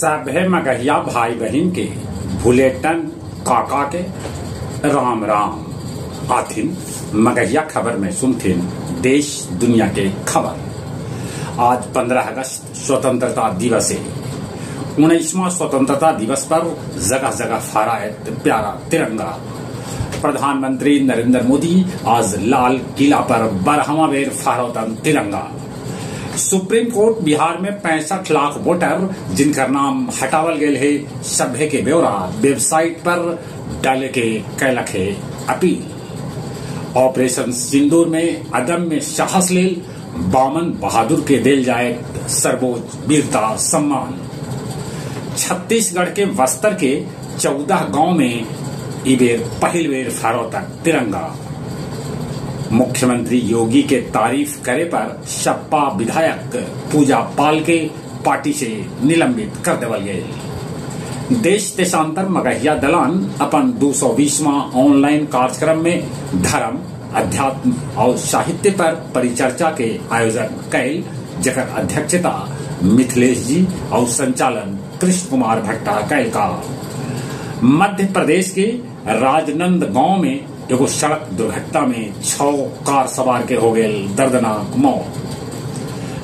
सभे मगहिया भाई बहिन के भुलेटन काका के राम राम। आथिन मगहिया खबर में सुनथिन देश दुनिया के खबर। आज 15 अगस्त स्वतंत्रता दिवस है। 19वां स्वतंत्रता दिवस पर जगह जगह फहराए प्यारा तिरंगा। प्रधानमंत्री नरेंद्र मोदी आज लाल किला पर 12वां बेर फहरौतन तिरंगा। सुप्रीम कोर्ट बिहार में 65 लाख वोटर जिनका नाम हटावल गए है सभ्य के ब्यौरा वेबसाइट पर डाले के कैलक है अपील। ऑपरेशन सिंदूर में अदम्य साहस लेल बामन बहादुर के दिल जाए सर्वोच्च वीरता सम्मान। छत्तीसगढ़ के बस्तर के 14 गांव में ई बेर पहिल बेर फहरौतक तिरंगा। मुख्यमंत्री योगी के तारीफ करे पर सपा विधायक पूजा पाल के पार्टी से निलंबित कर देवल गए। देश देशांतर मगहिया दलान अपन 220वां ऑनलाइन कार्यक्रम में धर्म, अध्यात्म और साहित्य पर परिचर्चा के आयोजन कैल, जकर अध्यक्षता मिथिलेश जी और संचालन कृष्ण कुमार भट्टा कैल का। मध्य प्रदेश के राजनंद गांव में एगो सड़क दुर्घटना में 6 कार सवार के हो गए दर्दनाक मौत।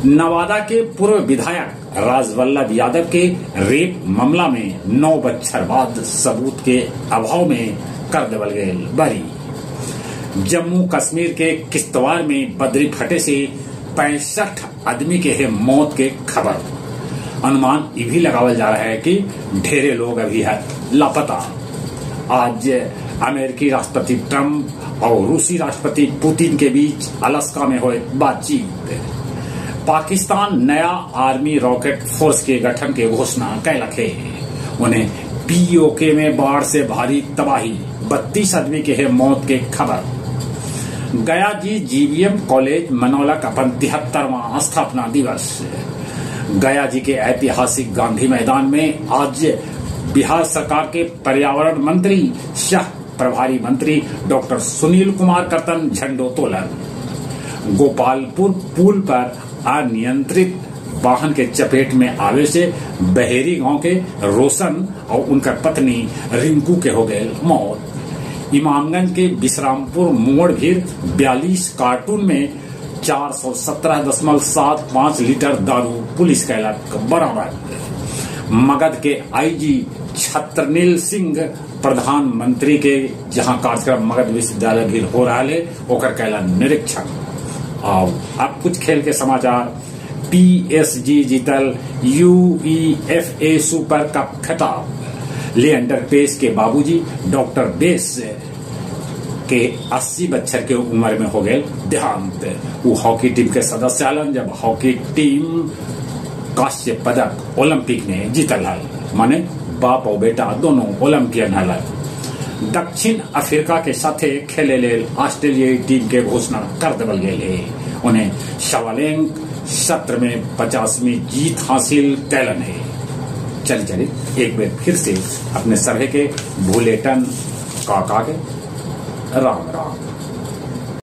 नवादा के पूर्व विधायक राजवल्लभ यादव के रेप मामला में 9 बच्छर बाद सबूत के अभाव में कर देवल गए बरी। जम्मू कश्मीर के किश्तवाड़ में बदरी फटे से 65 आदमी के है मौत के खबर। अनुमान ये भी लगावल जा रहा है कि ढेरे लोग अभी है लापता। आज अमेरिकी राष्ट्रपति ट्रंप और रूसी राष्ट्रपति पुतिन के बीच अलास्का में हुए बातचीत। पाकिस्तान नया आर्मी रॉकेट फोर्स के गठन के घोषणा कैलक है। उन्हें पीओके में बाढ़ से भारी तबाही, 32 आदमी के है मौत के खबर। गया जी जीवीएम कॉलेज मनौलक अपन 73वां स्थापना दिवस। गया जी के ऐतिहासिक गांधी मैदान में आज बिहार सरकार के पर्यावरण मंत्री सह प्रभारी मंत्री डॉक्टर सुनील कुमार करतन झंडोत्तोलन। गोपालपुर पुल पर अनियंत्रित वाहन के चपेट में आवे से बहेरी गांव के रोशन और उनका पत्नी रिंकू के हो गए मौत। इमामगंज के विश्रामपुर मोड़ भीर 42 कार्टून में 417.75 लीटर दारू पुलिस कैलक बरामद। मगध के आईजी छत्रनील सिंह प्रधानमंत्री के जहां कार्यक्रम मगध विश्वविद्यालय भी हो रहा है ओकर कैला निरीक्षण। और अब कुछ खेल के समाचार। पीएसजी जीतल यूईएफए सुपर कप खिताब। लिएंडर पेस के बाबूजी डॉक्टर बेस के 80 बच्चर के उम्र में हो गए देहांत। वो हॉकी टीम के सदस्य हलन जब हॉकी टीम कांस्य पदक ओलंपिक में जीतल हल, माने बाप और बेटा दोनों ओलंपियन हल। दक्षिण अफ्रीका के साथे खेले लेल ऑस्ट्रेलियाई टीम के घोषणा कर देवल गए है। उन्हें शवालेंग सत्र में 50वीं जीत हासिल कैलन है। चल चले एक बार फिर से अपने सभे के भुलेटन काका के राम राम।